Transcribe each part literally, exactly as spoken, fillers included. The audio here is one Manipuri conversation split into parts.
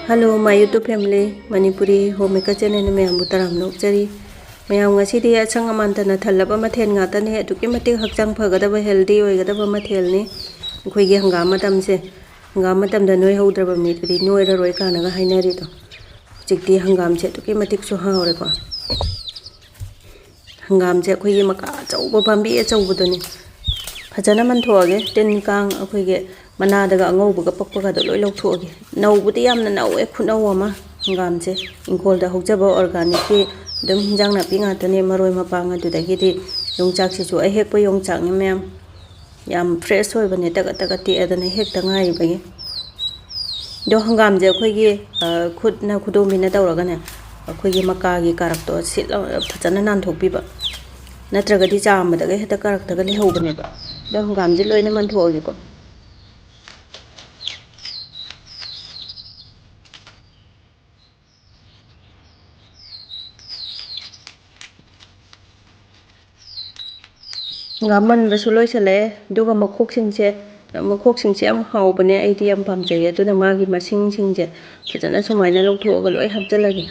Hello, my YouTube family, Manipuri Homemaker channel ꯅ ꯃꯌꯥꯝꯕꯨ ꯇꯔꯥꯝꯅ ꯑꯣꯛꯆꯔꯤ꯫ ꯃꯌꯥꯝ, ꯉꯁꯤꯗꯤ ꯑꯁꯪ ꯑꯃꯥꯟꯇꯅ ꯊꯜꯂꯕ ꯃꯊꯦꯜ ꯉꯥꯛꯇꯅꯦ, ꯑꯗꯨꯛꯀꯤ ꯃꯇꯤꯛ ꯍꯛꯆꯥꯡ ꯐꯒꯗꯕ, healthy ꯑꯣꯏꯒꯗꯕ ꯃꯊꯦꯜꯅꯤ꯫ ꯑꯩꯈꯣꯏꯒꯤ ꯍꯪꯒꯥꯝ ꯃꯇꯝꯁꯦ, ꯍꯪꯒꯥꯝ ꯃꯇꯝꯗ ꯅꯣꯏꯍꯧꯗ꯭ꯔꯕ ꯃꯤꯗꯨꯗꯤ ꯅꯣꯏꯔꯔꯣꯏ ꯀꯥꯏꯅꯒ ꯍꯥꯏꯅꯔꯤꯗꯣ꯫ ꯍꯧꯖꯤꯛꯇꯤ ꯍꯪꯒꯥꯝꯁꯦ ꯑꯗꯨꯛꯀꯤ ꯃꯇꯤꯛꯁꯨ ꯍꯥꯎꯔꯦꯀꯣ꯫ ꯍꯪꯒꯥꯝꯁꯦ ꯑꯩꯈꯣꯏꯒꯤ ꯃꯀꯥ ꯑꯆꯧꯕ, ꯄꯥꯝꯕꯤ ꯑꯆꯧꯕꯗꯨꯅꯤ꯫ ꯐꯖꯅ ꯃꯟꯊꯣꯛꯑꯒꯦ, ꯇꯤꯟ ꯀꯥꯡ ꯑꯩꯈꯣꯏꯒꯤ ꯃꯅꯥꯗꯒ ꯑꯉꯧꯕꯒ ꯄꯛꯄꯒꯗꯣ ꯂꯣꯏ ꯂꯧꯊꯣꯛꯑꯒꯦ꯫ ꯅꯧꯕꯗꯤ ꯌꯥꯝꯅ ꯅꯧꯋꯦ, ꯈꯨꯅꯧ ꯑꯃ꯫ ꯍꯪꯒꯥꯝꯁꯦ ꯏꯪꯈꯣꯜꯗ ꯍꯧꯖꯕ organic ꯀꯤ ꯑꯗꯨꯝ ꯍꯤꯟꯖꯥꯡ ꯅꯥꯄꯤ ꯉꯥꯛꯇꯅꯦ, ꯃꯔꯣꯏ ꯃꯄꯥꯡ, ꯑꯗꯨꯗꯒꯤꯗꯤ ꯌꯣꯡꯆꯥꯛꯁꯤꯁꯨ ꯑꯍꯦꯛꯄ ꯌꯣꯡꯆꯥꯛꯅꯤ ꯃꯌꯥꯝ꯫ ꯌꯥꯝ fresh ꯑꯣꯏꯕꯅꯦ, ꯇꯒꯠ ꯇꯒꯠ ꯇꯦꯛꯑꯗꯅ ꯍꯦꯛꯇ ꯉꯥꯏꯔꯤꯕꯒꯤ꯫ ꯑꯗꯣ ꯍꯪꯒꯥꯝꯁꯦ ꯑꯩꯈꯣꯏꯒꯤ, ꯑ, ꯈꯨꯠꯅ, ꯈꯨꯗꯣꯝꯕꯤꯅ ꯇꯧꯔꯒꯅꯦ, ꯑꯩꯈꯣꯏꯒꯤ ꯃꯀꯥꯒꯤ ꯀꯥꯔꯛꯇꯣ ꯁꯤꯠꯂ-, ꯐꯖꯅ ꯅꯥꯟꯊꯣꯛꯄꯤꯕ, ꯅꯠꯇ꯭ꯔꯒꯗꯤ ꯆꯥꯝꯕꯗꯒ ꯍꯦꯛꯇ ꯀꯥꯔꯛꯇꯒ ꯂꯩꯍꯧꯕꯅꯦꯕ꯫ ꯑꯗꯣ ꯍꯪꯒꯥꯝꯁꯦ ꯂꯣꯏꯅ ꯃꯟꯊꯣꯛꯑꯒꯦꯀꯣ꯫ ꯍꯪꯒꯥꯝ ꯃꯟꯕꯁꯨ ꯂꯣꯏꯁꯤꯜꯂꯛꯑꯦ꯫ ꯑꯗꯨꯒ ꯃꯈꯣꯛꯁꯤꯡꯁꯦ, ꯃꯈꯣꯛꯁꯤꯡꯁꯦ ꯌꯥꯝ ꯍꯥꯎꯕꯅꯦ, ꯑꯩꯗꯤ ꯌꯥꯝ ꯄꯥꯝꯖꯩꯌꯦ꯫ ꯑꯗꯨꯅ ꯃꯥꯒꯤ ꯃꯁꯤꯡꯁꯤꯡꯁꯦ ꯐꯖꯅ ꯁꯨꯃꯥꯏꯅ ꯂꯧꯊꯣꯛꯑꯒ ꯂꯣꯏ ꯍꯥꯞꯆꯤꯜꯂꯒꯦ꯫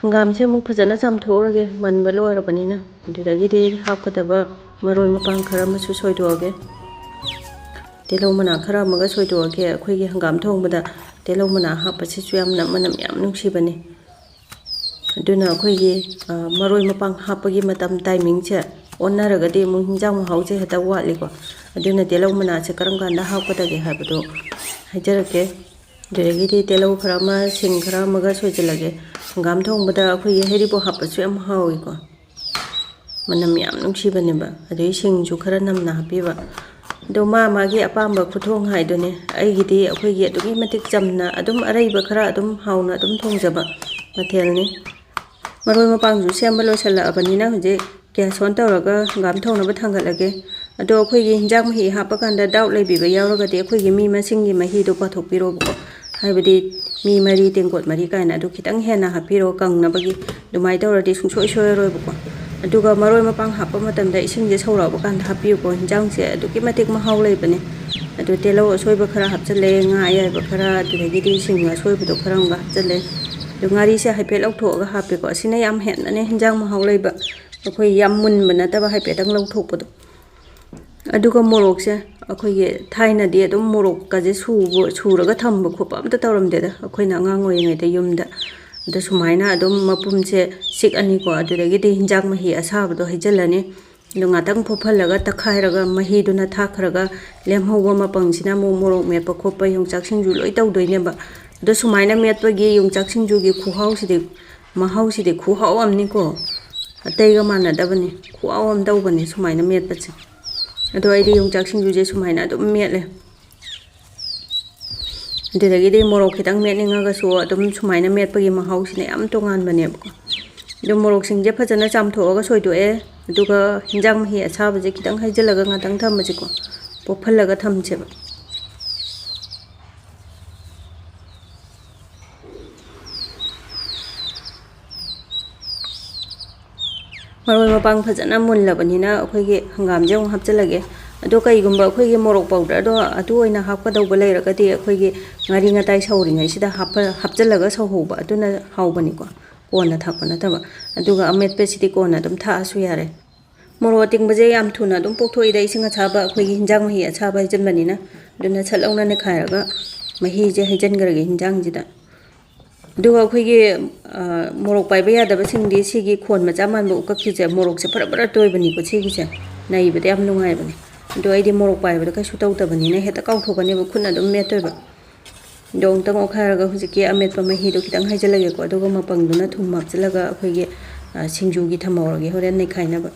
ꯍꯪꯒꯥꯝꯁꯦ ꯑꯃꯨꯛ ꯐꯖꯅ ꯆꯥꯝꯊꯣꯛꯎꯔꯒꯦ, ꯃꯟꯕ ꯂꯣꯏꯔꯕꯅꯤꯅ꯫ ꯑꯗꯨꯗꯒꯤꯗꯤ ꯍꯥꯞꯀꯗꯕ ꯃꯔꯣꯏ ꯃꯄꯥꯡ ꯈꯔ ꯑꯃꯁꯨ ꯁꯣꯏꯗꯣꯛꯑꯒꯦ꯫ ꯇꯤꯜꯍꯧ ꯃꯅꯥ ꯈꯔ ꯑꯃꯒ ꯁꯣꯏꯗꯣꯛꯑꯒꯦ꯫ ꯑꯩꯈꯣꯏꯒꯤ ꯍꯪꯒꯥꯝ ꯊꯣꯡꯕꯗ ꯇꯤꯜꯍꯧ ꯃꯅꯥ ꯍꯥꯞꯄꯁꯤꯁꯨ ꯌꯥꯝꯅ ꯃꯅꯝ ꯌꯥꯝ ꯅꯨꯡꯁꯤꯕꯅꯤ꯫ ꯑꯗꯨꯅ ꯑꯩꯈꯣꯏꯒꯤ, ꯑ, ꯃꯔꯣꯏ ꯃꯄꯥꯡ ꯍꯥꯞꯄꯒꯤ ꯃꯇꯝ, timing ꯁꯦ ꯑꯣꯟꯅꯔꯒꯗꯤ ꯑꯃꯨꯛ ꯍꯤꯟꯖꯥꯡ ꯃꯍꯥꯎꯁꯦ ꯍꯦꯛꯇ ꯋꯥꯠꯂꯤꯀꯣ꯫ ꯑꯗꯨꯅ ꯇꯤꯜꯍꯧ ꯃꯅꯥꯁꯦ ꯀꯔꯝ ꯀꯥꯟꯗ ꯍꯥꯞꯀꯗꯒꯦ ꯍꯥꯏꯕꯗꯣ ꯍꯥꯏꯖꯔꯛꯀꯦ꯫ ꯑꯗꯨꯗꯒꯤꯗꯤ ꯇꯤꯜꯍꯧ ꯈꯔ ꯑꯃ, ꯁꯤꯡ ꯈꯔ ꯑꯃꯒ ꯁꯣꯏꯖꯤꯜꯂꯒꯦ꯫ ꯍꯪꯒꯥꯝ ꯊꯣꯡꯕꯗ ꯑꯩꯈꯣꯏꯒꯤ ꯍꯩꯔꯤꯕꯣꯞ ꯍꯥꯞꯄꯁꯨ ꯌꯥꯝ ꯍꯥꯎꯏꯀꯣ, ꯃꯅꯝ ꯌꯥꯝ ꯅꯨꯡꯁꯤꯕꯅꯦꯕ꯫ ꯑꯗꯨꯗꯒꯤ ꯁꯤꯡꯁꯨ ꯈꯔ ꯅꯝꯅ ꯍꯥꯞꯄꯤꯕ꯫ ꯑꯗꯣ ꯃꯥ ꯃꯥꯒꯤ ꯑꯄꯥꯝꯕ ꯈꯨꯊꯣꯡ ꯍꯥꯏꯗꯨꯅꯦ꯫ ꯑꯩꯒꯤꯗꯤ ꯑꯩꯈꯣꯏꯒꯤ ꯑꯗꯨꯛꯀꯤ ꯃꯇꯤꯛ ꯆꯝꯅ, ꯑꯗꯨꯝ ꯑꯔꯩꯕ ꯈꯔ ꯑꯗꯨꯝ ꯍꯥꯎꯅ ꯑꯗꯨꯝ ꯊꯣꯡꯖꯕ ꯃꯊꯦꯜꯅꯤ꯫ ꯃꯔꯣꯏ ꯃꯄꯥꯡꯁꯨ ꯁꯦꯝꯕ ꯂꯣꯏꯁꯤꯜꯂꯛꯑꯕꯅꯤꯅ ꯍꯧꯖꯤꯛ gas on ꯇꯧꯔꯒ ꯍꯪꯒꯥꯝ ꯊꯣꯡꯅꯕ ꯊꯥꯡꯒꯠꯂꯒꯦ꯫ ꯑꯗꯣ ꯑꯩꯈꯣꯏꯒꯤ ꯍꯤꯟꯖꯥꯡ ꯃꯍꯤ ꯍꯥꯞꯄ ꯀꯥꯟꯗ doubt ꯂꯩꯕꯤꯕ ꯌꯥꯎꯔꯒꯗꯤ ꯑꯩꯈꯣꯏꯒꯤ ꯃꯤ ꯃꯁꯤꯡꯒꯤ ꯃꯍꯤꯗꯣ ꯄꯥꯊꯣꯛꯄꯤꯔꯣꯕꯀꯣ꯫ ꯍꯥꯏꯕꯗꯤ ꯃꯤ ꯃꯔꯤ, ꯇꯦꯡꯀꯣꯠ ꯃꯔꯤ ꯀꯥꯏꯅ, ꯑꯗꯨ ꯈꯤꯇꯪ ꯍꯦꯟꯅ ꯍꯥꯞꯄꯤꯔꯣ ꯀꯪꯅꯕꯒꯤ꯫ ꯑꯗꯨꯃꯥꯏꯅ ꯇꯧꯔꯗꯤ ꯁꯨꯡꯁꯣꯏ ꯁꯣꯏꯔꯔꯣꯏꯕꯀꯣ꯫ ꯑꯗꯨꯒ ꯃꯔꯣꯏ ꯃꯄꯥꯡ ꯍꯥꯞꯄ ꯃꯇꯝꯗ ꯏꯁꯤꯡꯁꯦ ꯁꯧꯔꯛꯑꯕ ꯀꯥꯟꯗ ꯍꯥꯞꯄꯤꯌꯨꯀꯣ꯫ ꯍꯤꯟꯖꯥꯡꯁꯦ ꯑꯗꯨꯛꯀꯤ ꯃꯇꯤꯛ ꯃꯍꯥꯎ ꯂꯩꯕꯅꯦ꯫ ꯑꯗꯨ ꯇꯤꯜꯍꯧ ꯑꯁꯣꯏꯕ ꯈꯔ ꯍꯥꯞꯆꯜꯂꯦ, ꯉꯥ ꯑꯌꯥꯏꯕ ꯈꯔ, ꯑꯗꯨꯗꯒꯤꯗꯤ ꯁꯤꯡ ꯑꯁꯣꯏꯕꯗꯣ ꯈꯔ ꯑꯃꯒ ꯍꯥꯞꯆꯜꯂꯦ꯫ ꯑꯗꯨ ꯉꯥꯔꯤꯁꯦ ꯍꯥꯏꯐꯦꯠ ꯂꯧꯊꯣꯛꯑꯒ ꯍꯥꯞꯄꯦꯀꯣ꯫ ꯑꯁꯤꯅ ꯌꯥꯝ ꯍꯦꯟꯅꯅꯦ ꯍꯤꯟꯖꯥꯡ ꯃꯍꯥꯎ ꯂꯩꯕ꯫ ꯑꯩꯈꯣꯏ ꯌꯥꯝ ꯃꯨꯟꯕ ꯅꯠꯇꯕ, ꯍꯥꯏꯐꯦꯠꯇꯪ ꯂꯧꯊꯣꯛꯄꯗꯣ꯫ ꯑꯗꯨꯒ ꯃꯣꯔꯣꯛꯁꯦ ꯑꯩꯈꯣꯏꯒꯤ ꯊꯥꯏꯅꯗꯤ ꯑꯗꯨꯝ ꯃꯣꯔꯣꯛꯀꯁꯦ ꯁꯨꯕ-, ꯁꯨꯔꯒ ꯊꯝꯕ ꯈꯣꯠꯄ ꯑꯝꯇ ꯇꯧꯔꯝꯗꯦꯗ, ꯑꯩꯈꯣꯏꯅ ꯑꯉꯥꯡ ꯑꯣꯏꯔꯤꯉꯩꯗ ꯌꯨꯝꯗ꯫ ꯑꯗ ꯁꯨꯃꯥꯏꯅ ꯑꯗꯨꯝ ꯃꯄꯨꯝꯁꯦ ꯆꯤꯛꯑꯅꯤꯀꯣ, ꯑꯗꯨꯗꯒꯤꯗꯤ ꯍꯤꯟꯖꯥꯡ ꯃꯍꯤ ꯑꯁꯥꯕꯗꯣ ꯍꯩꯖꯤꯜꯂꯅꯤ꯫ ꯑꯗꯣ ꯉꯥꯛꯇꯪ ꯐꯨꯠꯍꯜꯂꯒ ꯇꯛꯈꯥꯏꯔꯒ ꯃꯍꯤꯗꯨꯅ ꯊꯥꯛꯈ꯭ꯔꯒ ꯂꯦꯝꯍꯧꯕ ꯃꯄꯪꯁꯤꯅ ꯑꯃꯨꯛ ꯃꯣꯔꯣꯛ ꯃꯦꯠꯄ ꯈꯣꯠꯄ, ꯌꯣꯡꯆꯥꯛ ꯁꯤꯡꯖꯨ ꯂꯣꯏ ꯇꯧꯗꯣꯏꯅꯦꯕ꯫ ꯑꯗꯣ ꯁꯨꯃꯥꯏꯅ ꯃꯦꯠꯄꯒꯤ ꯌꯣꯡꯆꯥꯛ ꯁꯤꯡꯖꯨꯒꯤ ꯈꯨꯍꯥꯎꯁꯤꯗꯤ, ꯃꯍꯥꯎꯁꯤꯗꯤ ꯈꯨꯍꯥꯎ ꯑꯃꯅꯤꯀꯣ꯫ ꯑꯇꯩꯒ ꯃꯥꯟꯅꯗꯕꯅꯤ, ꯈꯨꯍꯥꯎ ꯑꯃ ꯇꯧꯕꯅꯤ ꯁꯨꯃꯥꯏꯅ ꯃꯦꯠꯄꯁꯦ꯫ ꯑꯗꯣ ꯑꯩꯗꯤ ꯌꯣꯡꯆꯥꯛ ꯁꯤꯡꯖꯨꯁꯦ ꯁꯨꯃꯥꯏꯅ ꯑꯗꯨꯝ ꯃꯦꯠꯂꯦ꯫ ꯑꯗꯨꯗꯒꯤꯗꯤ ꯃꯣꯔꯣꯛ ꯈꯤꯇꯪ ꯃꯦꯠꯅꯤꯡꯉꯒꯁꯨ ꯑꯗꯨꯝ ꯁꯨꯃꯥꯏꯅ ꯃꯦꯠꯄꯒꯤ ꯃꯍꯥꯎꯁꯤꯅ ꯌꯥꯝ ꯇꯣꯉꯥꯟꯕꯅꯦꯕꯀꯣ꯫ ꯑꯗꯣ ꯃꯣꯔꯣꯛꯁꯤꯡꯁꯦ ꯐꯖꯅ ꯆꯥꯝꯊꯣꯛꯑꯒ ꯁꯣꯏꯗꯣꯛꯑꯦ꯫ ꯑꯗꯨꯒ ꯍꯤꯟꯖꯥꯡ ꯃꯍꯤ ꯑꯁꯥꯕꯁꯦ ꯈꯤꯇꯪ ꯍꯩꯖꯤꯜꯂꯒ ꯉꯥꯛꯇꯪ ꯊꯝꯃꯁꯤꯀꯣ, ꯄꯣꯞꯍꯜꯂꯒ ꯊꯝꯁꯦꯕ꯫ ꯃꯔꯣꯏ ꯃꯄꯥꯡ ꯐꯖꯅ ꯃꯨꯜꯂꯕꯅꯤꯅ ꯑꯩꯈꯣꯏꯒꯤ ꯍꯪꯒꯥꯝꯁꯦ ꯑꯃꯨꯛ ꯍꯥꯞꯆꯤꯜꯂꯒꯦ꯫ ꯑꯗꯣ ꯀꯩꯒꯨꯝꯕ ꯑꯩꯈꯣꯏꯒꯤ ꯃꯣꯔꯣꯛ ꯄꯥꯎꯗꯔꯗꯣ ꯑꯗꯨ ꯑꯣꯏꯅ ꯍꯥꯞꯀꯗꯧꯕ ꯂꯩꯔꯒꯗꯤ, ꯑꯩꯈꯣꯏꯒꯤ ꯉꯥꯔꯤ ꯉꯇꯥꯏ ꯁꯧꯔꯤꯉꯩꯁꯤꯗ ꯍꯥꯞꯄ-, ꯍꯥꯞꯆꯤꯜꯂꯒ ꯁꯧꯍꯧꯕ, ꯑꯗꯨꯅ ꯍꯥꯎꯕꯅꯤꯀꯣ꯫ ꯀꯣꯟꯅ ꯊꯥꯛꯄ ꯅꯠꯇꯕ꯫ ꯑꯗꯨꯒ ꯑꯃꯦꯠꯄꯁꯤꯗꯤ ꯀꯣꯟꯅ ꯑꯗꯨꯝ ꯊꯥꯛꯑꯁꯨ ꯌꯥꯔꯦ꯫ ꯃꯣꯔꯣꯛ ꯑꯇꯤꯡꯕꯁꯦ ꯌꯥꯝ ꯊꯨꯅ ꯑꯗꯨꯝ ꯄꯣꯛꯊꯣꯛꯏꯗ, ꯏꯁꯤꯡ ꯑꯁꯥꯕ, ꯑꯩꯈꯣꯏꯒꯤ ꯍꯤꯟꯖꯥꯡ ꯃꯍꯤ ꯑꯁꯥꯕ ꯍꯩꯖꯤꯟꯕꯅꯤꯅ꯫ ꯑꯗꯨꯅ ꯁꯠ ꯂꯥꯎꯅ ꯅꯩꯈꯥꯏꯔꯒ ꯃꯍꯤꯁꯦ ꯍꯩꯖꯤꯟꯈ꯭ꯔꯒꯦ ꯍꯤꯟꯖꯥꯡꯁꯤꯗ꯫ ꯑꯗꯨꯒ ꯑꯩꯈꯣꯏꯒꯤ, ꯑ, ꯃꯣꯔꯣꯛ ꯄꯥꯏꯕ ꯌꯥꯗꯕꯁꯤꯡꯗꯤ ꯁꯤꯒꯤ ꯈꯣꯟ ꯃꯆꯥ ꯃꯥꯟꯕ ꯎꯀꯛꯁꯤꯁꯦ, ꯃꯣꯔꯣꯛꯁꯦ ꯐꯔ ꯐꯔ ꯇꯣꯏꯕꯅꯤꯀꯣ ꯁꯤꯒꯤꯁꯦ, ꯅꯩꯕꯗ ꯌꯥꯝ ꯅꯨꯡꯉꯥꯏꯕꯅꯦ꯫ ꯑꯗꯣ ꯑꯩꯗꯤ ꯃꯣꯔꯣꯛ ꯄꯥꯏꯕꯗ ꯀꯩꯁꯨ ꯇꯧꯗꯕꯅꯤꯅ ꯍꯦꯛꯇ ꯀꯥꯎꯊꯣꯛꯀꯅꯦꯕ, ꯈꯨꯠꯅ ꯑꯗꯨꯝ ꯃꯦꯠꯇꯣꯏꯕ꯫ ꯑꯗꯣ ꯑꯃꯨꯛꯇꯪ ꯑꯣꯠꯈꯥꯏꯔꯒ ꯍꯧꯖꯤꯛꯀꯤ ꯑꯃꯦꯠꯄ ꯃꯍꯤꯗꯣ ꯈꯤꯇꯪ ꯍꯩꯖꯤꯜꯂꯒꯦꯀꯣ, ꯑꯗꯨꯒ ꯃꯄꯪꯗꯨꯅ ꯊꯨꯝ ꯍꯥꯞꯆꯤꯜꯂꯒ ꯑꯩꯈꯣꯏꯒꯤ, ꯑ, ꯁꯤꯡꯖꯨꯒꯤ ꯊꯝꯍꯧꯔꯒꯦ ꯍꯣꯔꯦꯟ ꯅꯩꯈꯥꯏꯅꯕ꯫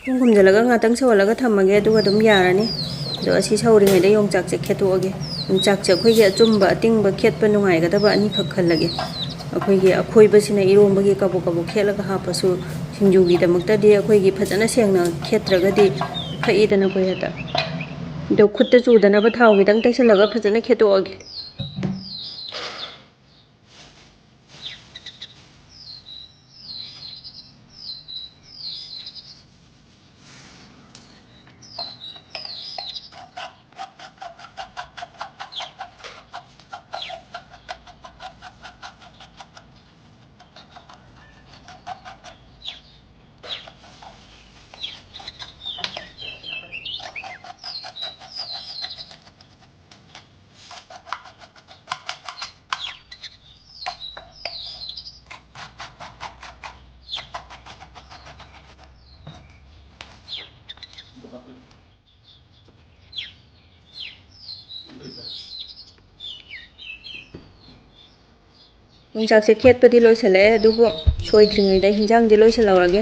ꯈꯨꯝ ꯈꯨꯝꯖꯤꯜꯂꯒ ꯉꯥꯛꯇꯪ ꯁꯧꯍꯜꯂꯒ ꯊꯝꯃꯒꯦ, ꯑꯗꯨꯒ ꯑꯗꯨꯝ ꯌꯥꯔꯅꯤ꯫ ꯑꯗꯣ ꯑꯁꯤ ꯁꯧꯔꯤꯉꯩꯗ ꯌꯣꯡꯆꯥꯛꯁꯦ ꯈꯦꯠꯇꯣꯛꯑꯒꯦ꯫ ꯌꯣꯡꯆꯥꯛꯁꯦ ꯑꯩꯈꯣꯏꯒꯤ ꯑꯆꯨꯝꯕ ꯑꯇꯤꯡꯕ ꯈꯦꯠꯄ ꯅꯨꯡꯉꯥꯏꯒꯗꯕ ꯑꯅꯤꯈꯛ ꯈꯜꯂꯒꯦ꯫ ꯑꯩꯈꯣꯏꯒꯤ ꯑꯈꯣꯏꯕꯁꯤꯅ ꯏꯔꯣꯝꯕꯒꯤ ꯀꯕꯣꯛ ꯀꯕꯣꯛ ꯈꯦꯠꯂꯒ ꯍꯥꯞꯄꯁꯨ, ꯁꯤꯡꯖꯨꯒꯤꯗꯃꯛꯇꯗꯤ ꯑꯩꯈꯣꯏꯒꯤ ꯐꯖꯅ ꯁꯦꯡꯅ ꯈꯦꯠꯇ꯭ꯔꯒꯗꯤ ꯐꯛꯏꯗꯅ ꯑꯩꯈꯣꯏ ꯍꯦꯛꯇ꯫ ꯑꯗꯣ ꯈꯨꯠꯇ ꯆꯨꯗꯅꯕ ꯊꯥꯎ ꯈꯤꯇꯪ ꯇꯩꯁꯜꯂꯒ ꯐꯖꯅ ꯈꯦꯠꯇꯣꯛꯑꯒꯦ꯫ ꯌꯣꯡꯆꯥꯛꯁꯦ ꯈꯦꯠꯄꯗꯤ ꯂꯣꯏꯁꯤꯜꯂꯛꯑꯦ, ꯑꯗꯨꯕꯨ ꯁꯣꯏꯗ꯭ꯔꯤꯉꯩꯗ ꯍꯤꯟꯖꯥꯡꯗꯤ ꯂꯣꯏꯁꯤꯜꯍꯧꯔꯒꯦ꯫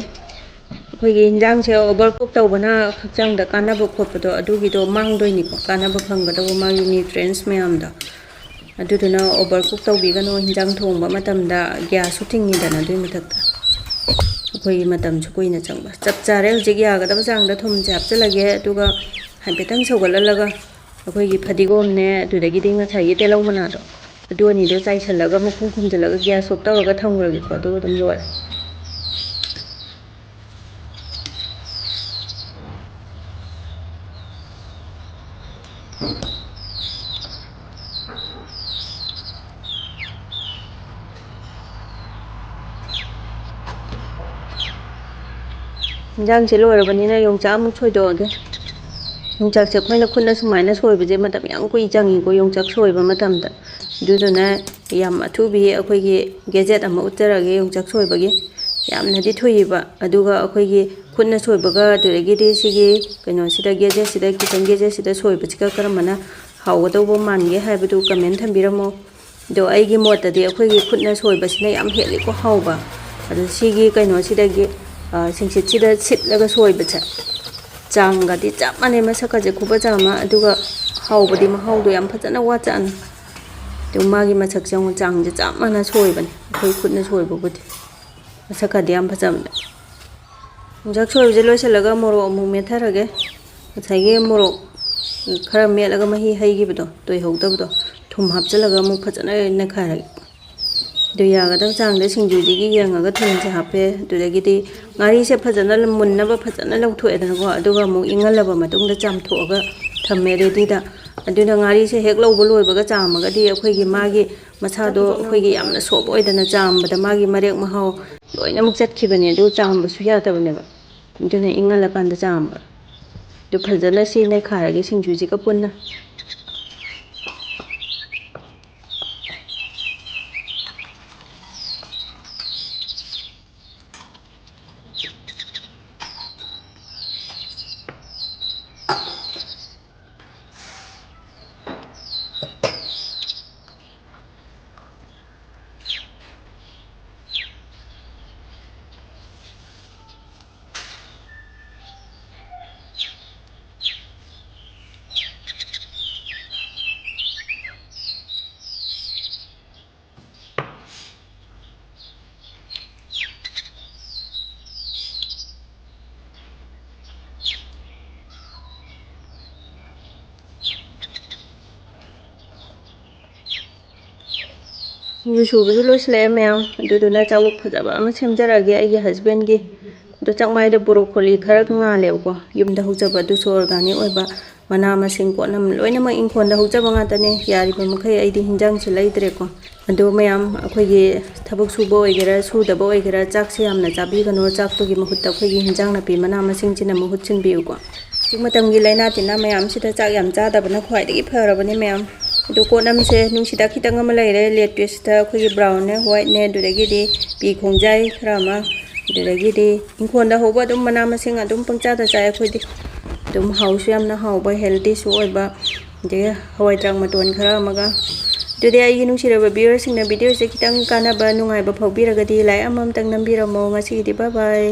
ꯑꯩꯈꯣꯏꯒꯤ ꯍꯤꯟꯖꯥꯡꯁꯦ ꯑꯣꯚꯔ ꯀꯨꯛ ꯇꯧꯕꯅ ꯍꯛꯆꯥꯡꯗ ꯀꯥꯟꯅꯕ ꯈꯣꯠꯄꯗꯣ ꯑꯗꯨꯒꯤꯗꯣ ꯃꯥꯡꯗꯣꯏꯅꯤꯀꯣ, ꯀꯥꯟꯅꯕ ꯐꯪꯒꯗꯧꯕ ꯃꯥꯒꯤ ꯅ꯭ꯌꯨꯇ꯭ꯔꯤꯌꯦꯟꯁ ꯃꯌꯥꯝꯗꯣ꯫ ꯑꯗꯨꯗꯨꯅ ꯑꯣꯚꯔ ꯀꯨꯛ ꯇꯧꯕꯤꯒꯅꯨ, ꯍꯤꯟꯖꯥꯡ ꯊꯣꯡꯕ ꯃꯇꯝꯗ ꯒ꯭ꯌꯥꯁꯁꯨ ꯊꯤꯡꯉꯤꯗꯅ, ꯑꯗꯨꯒꯤ ꯃꯊꯛꯇ ꯑꯩꯈꯣꯏꯒꯤ ꯃꯇꯝꯁꯨ ꯀꯨꯏꯅ ꯆꯪꯕ꯫ ꯆꯞ ꯆꯥꯔꯦ, ꯍꯧꯖꯤꯛ ꯌꯥꯒꯗꯕ ꯆꯥꯡꯗ ꯊꯨꯝꯁꯦ ꯍꯥꯞꯆꯤꯜꯂꯒꯦ, ꯑꯗꯨꯒ ꯍꯥꯏꯐꯦꯠꯇꯪ ꯁꯧꯒꯠꯍꯜꯂꯒ ꯑꯩꯈꯣꯏꯒꯤ ꯐꯗꯤꯒꯣꯝꯅꯦ, ꯑꯗꯨꯗꯒꯤꯗꯤ ꯉꯁꯥꯏꯒꯤ ꯇꯤꯜꯍꯧ ꯃꯅꯥꯗꯣ, ꯑꯗꯨ ꯑꯅꯤꯗꯣ ꯆꯥꯏꯁꯤꯜꯂꯒ ꯃꯈꯨꯝ ꯈꯨꯝꯖꯤꯜꯂꯒ ꯒ꯭ꯌꯥꯁ ꯑꯣꯐ ꯇꯧꯔꯒ ꯊꯝꯈ꯭ꯔꯒꯦꯀꯣ, ꯑꯗꯨꯒ ꯑꯗꯨꯝ ꯂꯣꯏꯔꯦ꯫ ꯏꯟꯖꯥꯡꯁꯦ ꯂꯣꯏꯔꯕꯅꯤꯅ ꯌꯣꯡꯆꯥꯛ ꯑꯃꯨꯛ ꯁꯣꯏꯗꯣꯛꯑꯒꯦ꯫ ꯌꯣꯡꯆꯥꯛꯁꯦ ꯑꯩꯈꯣꯏꯅ ꯈꯨꯠꯅ ꯁꯨꯃꯥꯏꯅ ꯁꯣꯏꯕꯁꯦ ꯃꯇꯝ ꯌꯥꯝ ꯀꯨꯏ ꯆꯪꯉꯤꯀꯣ, ꯌꯣꯡꯆꯥꯛ ꯁꯣꯏꯕ ꯃꯇꯝꯗ꯫ ꯑꯗꯨꯗꯨꯅ ꯌꯥꯝ ꯑꯊꯨꯕꯤ ꯑꯩꯈꯣꯏꯒꯤ ꯒꯦꯖꯦꯠ ꯑꯃ ꯎꯠꯆꯔꯒꯦ ꯌꯣꯡꯆꯥꯛ ꯁꯣꯏꯕꯒꯤ꯫ ꯌꯥꯝꯅꯗꯤ ꯊꯨꯏꯌꯦꯕ, ꯑꯗꯨꯒ ꯑꯩꯈꯣꯏꯒꯤ ꯈꯨꯠꯅ ꯁꯣꯏꯕꯒ ꯑꯗꯨꯗꯒꯤꯗꯤ ꯁꯤꯒꯤ ꯀꯩꯅꯣꯁꯤꯗ, ꯒꯦꯖꯦꯠꯁꯤꯗ, ꯀꯤꯆꯟ ꯒꯦꯖꯦꯠꯁꯤꯗ ꯁꯣꯏꯕꯁꯤꯒ ꯀꯔꯝꯕꯅ ꯍꯥꯎꯒꯗꯧꯕ ꯃꯥꯟꯒꯦ ꯍꯥꯏꯕꯗꯨ ꯀꯃꯦꯟ ꯊꯝꯕꯤꯔꯝꯃꯣ꯫ ꯑꯗꯣ ꯑꯩꯒꯤ ꯃꯣꯠꯇꯗꯤ ꯑꯩꯈꯣꯏꯒꯤ ꯈꯨꯠꯅ ꯁꯣꯏꯕꯁꯤꯅ ꯌꯥꯝ ꯍꯦꯜꯂꯤꯀꯣ ꯍꯥꯎꯕ꯫ ꯑꯗꯣ ꯁꯤꯒꯤ ꯀꯩꯅꯣꯁꯤꯗꯒꯤ ꯑ, ꯁꯤꯡꯁꯤꯠꯁꯤꯗ ꯁꯤꯠꯂꯒ ꯁꯣꯏꯕꯁꯦ, ꯆꯥꯡꯒꯗꯤ ꯆꯞ ꯃꯥꯟꯅꯩ, ꯃꯁꯛꯀꯁꯦ ꯈꯨꯐꯖ ꯑꯃ, ꯑꯗꯨꯒ ꯍꯥꯎꯕꯗꯤ ꯃꯍꯥꯎꯗꯣ ꯌꯥꯝ ꯐꯖꯅ ꯋꯥꯠꯆꯅꯤ꯫ ꯑꯗꯨ ꯃꯥꯒꯤ ꯃꯁꯛꯁꯦ ꯑꯃꯨꯛ ꯆꯥꯡꯁꯦ ꯆꯞ ꯃꯥꯟꯅ ꯁꯣꯏꯕꯅꯦ, ꯑꯩꯈꯣꯏ ꯈꯨꯠꯅ ꯁꯣꯏꯕꯕꯨꯗꯤ꯫ ꯃꯁꯛꯀꯗꯤ ꯌꯥꯝ ꯐꯖꯕꯅꯦ꯫ ꯌꯣꯡꯆꯥꯛ ꯁꯣꯏꯕꯁꯦ ꯂꯣꯏꯁꯤꯜꯂꯒ ꯃꯣꯔꯣꯛ ꯑꯃꯨꯛ ꯃꯦꯠꯊꯔꯒꯦ꯫ ꯉꯁꯥꯏꯒꯤ ꯃꯣꯔꯣꯛ ꯈꯔ ꯃꯦꯠꯂꯒ ꯃꯍꯤ ꯍꯩꯈꯤꯕꯗꯣ, ꯇꯣꯏꯍꯧꯗꯕꯗꯣ, ꯊꯨꯝ ꯍꯥꯞꯆꯤꯜꯂꯒ ꯑꯃꯨꯛ ꯐꯖꯅ ꯅꯩꯈꯥꯏꯔꯒꯦ꯫ ꯑꯗꯨ ꯌꯥꯒꯗꯕ ꯆꯥꯡꯗ ꯁꯤꯡꯖꯨꯁꯤꯒꯤ ꯌꯦꯡꯉꯒ ꯊꯨꯝꯁꯦ ꯍꯥꯞꯄꯦ꯫ ꯑꯗꯨꯗꯒꯤꯗꯤ ꯉꯥꯔꯤꯁꯦ ꯐꯖꯅ ꯃꯨꯟꯅꯕ ꯐꯖꯅ ꯂꯧꯊꯣꯛꯑꯦꯗꯅꯀꯣ, ꯑꯗꯨꯒ ꯑꯃꯨꯛ ꯏꯪꯍꯜꯂꯕ ꯃꯇꯨꯡꯗ ꯆꯥꯝꯊꯣꯛꯑꯒ ꯊꯝꯃꯦ ꯔꯦꯗꯤꯗ꯫ ꯑꯗꯨꯅ ꯉꯥꯔꯤꯁꯦ ꯍꯦꯛ ꯂꯧꯕ ꯂꯣꯏꯕꯒ ꯆꯥꯝꯃꯒꯗꯤ ꯑꯩꯈꯣꯏꯒꯤ ꯃꯥꯒꯤ ꯃꯁꯥꯗꯣ ꯑꯩꯈꯣꯏꯒꯤ ꯌꯥꯝꯅ ꯁꯣꯞ ꯑꯣꯏꯗꯅ ꯆꯥꯝꯕꯗ ꯃꯥꯒꯤ ꯃꯔꯦꯛ ꯃꯍꯥꯎ ꯂꯣꯏꯅꯃꯛ ꯆꯠꯈꯤꯕꯅꯦ, ꯑꯗꯨ ꯆꯥꯝꯕꯁꯨ ꯌꯥꯗꯕꯅꯦꯕ꯫ ꯑꯗꯨꯅ ꯏꯪꯍꯜꯂꯀꯥꯟꯗ ꯆꯥꯝꯕ꯫ ꯑꯗꯨ ꯐꯖꯅ ꯁꯤ ꯅꯩꯈꯥꯏꯔꯒꯦ ꯁꯤꯡꯖꯨꯁꯤꯒ ꯄꯨꯟꯅ꯫ ꯁꯤꯡꯖꯨ ꯁꯨꯕꯁꯨ ꯂꯣꯏꯁꯤꯜꯂꯛꯑꯦ ꯃꯌꯥꯝ, ꯑꯗꯨꯗꯨꯅ ꯆꯥꯂꯨꯛ ꯐꯖꯕ ꯑꯃ ꯁꯦꯝꯖꯔꯛꯑꯒꯦ ꯑꯩꯒꯤ ꯍꯁꯕꯦꯟꯒꯤ꯫ ꯑꯗꯣ ꯆꯥꯛꯃꯥꯏꯗ ꯕ꯭ꯔꯣꯀꯣꯂꯤ ꯈꯔ ꯉꯥꯜꯂꯦꯕꯀꯣ, ꯌꯨꯝꯗ ꯍꯧꯖꯕ ꯑꯗꯨꯁꯨ ꯑꯣꯔꯒꯥꯅꯤꯛ ꯑꯣꯏꯕ ꯃꯅꯥ ꯃꯁꯤꯡ ꯄꯣꯠꯂꯝ ꯂꯣꯏꯅꯃꯛ ꯏꯪꯈꯣꯜꯗ ꯍꯧꯖꯕ ꯉꯥꯛꯇꯅꯦ꯫ ꯌꯥꯔꯤꯕ ꯃꯈꯩ ꯑꯩꯗꯤ ꯍꯤꯟꯖꯥꯡꯁꯦ ꯂꯩꯗ꯭ꯔꯦꯀꯣ꯫ ꯑꯗꯣ ꯃꯌꯥꯝ, ꯑꯩꯈꯣꯏꯒꯤ ꯊꯕꯛ ꯁꯨꯕ ꯑꯣꯏꯒꯦꯔꯥ ꯁꯨꯗꯕ ꯑꯣꯏꯒꯦꯔꯥ, ꯆꯥꯛꯁꯦ ꯌꯥꯝꯅ ꯆꯥꯕꯤꯒꯅꯨ, ꯆꯥꯛꯇꯨꯒꯤ ꯃꯍꯨꯠꯇ ꯑꯩꯈꯣꯏꯒꯤ ꯍꯤꯟꯖꯥꯡ ꯅꯥꯄꯤ ꯃꯅꯥ ꯃꯁꯤꯡꯁꯤꯅ ꯃꯍꯨꯠ ꯁꯤꯟꯕꯤꯌꯨꯀꯣ꯫ ꯍꯧꯖꯤꯛ ꯃꯇꯝꯒꯤ ꯂꯥꯏꯅꯥ ꯇꯤꯟꯅꯥ ꯃꯌꯥꯝꯁꯤꯗ ꯆꯥꯛ ꯌꯥꯝ ꯆꯥꯗꯕꯅ ꯈ꯭ꯋꯥꯏꯗꯒꯤ ꯐꯔꯕꯅꯤ ꯃꯌꯥꯝ꯫ ꯑꯗꯨ ꯀꯣꯠꯅꯝꯁꯦ ꯅꯨꯡꯁꯤꯗꯥꯛ ꯈꯤꯇꯪ ꯑꯃ ꯂꯩꯔꯦ, ꯂꯦꯠꯇꯨꯁꯤꯗ ꯑꯩꯈꯣꯏꯒꯤ ꯕ꯭ꯔꯥꯎꯟꯅꯦ, ꯋꯥꯏꯠꯅꯦ, ꯑꯗꯨꯗꯒꯤꯗꯤ ꯄꯤ ꯈꯣꯡꯖꯥꯏ ꯈꯔ ꯑꯃ, ꯑꯗꯨꯗꯒꯤꯗꯤ ꯏꯪꯈꯣꯜꯗ ꯍꯧꯕ ꯑꯗꯨꯝ ꯃꯅꯥ ꯃꯁꯤꯡ ꯑꯗꯨꯝ ꯄꯪꯆꯥꯗ ꯆꯥꯏ ꯑꯩꯈꯣꯏꯗꯤ꯫ ꯑꯗꯨꯝ ꯍꯥꯎꯁꯨ ꯌꯥꯝꯅ ꯍꯥꯎꯕ, ꯍꯦꯜꯗꯤꯁꯨ ꯑꯣꯏꯕ, ꯑꯗꯒꯤ ꯍꯋꯥꯏ ꯊ꯭ꯔꯥꯛ ꯃꯇꯣꯟ ꯈꯔ ꯑꯃꯒ꯫ ꯑꯗꯨꯗꯤ ꯑꯩꯒꯤ ꯅꯨꯡꯁꯤꯔꯕ ꯚꯤꯌꯨꯋꯔꯁꯤꯡꯅ ꯚꯤꯗꯤꯑꯣꯁꯦ ꯈꯤꯇꯪ ꯀꯥꯟꯅꯕ, ꯅꯨꯡꯉꯥꯏꯕ ꯐꯥꯎꯕꯤꯔꯒꯗꯤ ꯂꯥꯏꯛ ꯑꯃꯃꯝꯇꯪ ꯅꯝꯕꯤꯔꯝꯃꯣ꯫ ꯉꯁꯤꯒꯤꯗꯤ ꯕꯥꯏ ꯕꯥꯏ꯫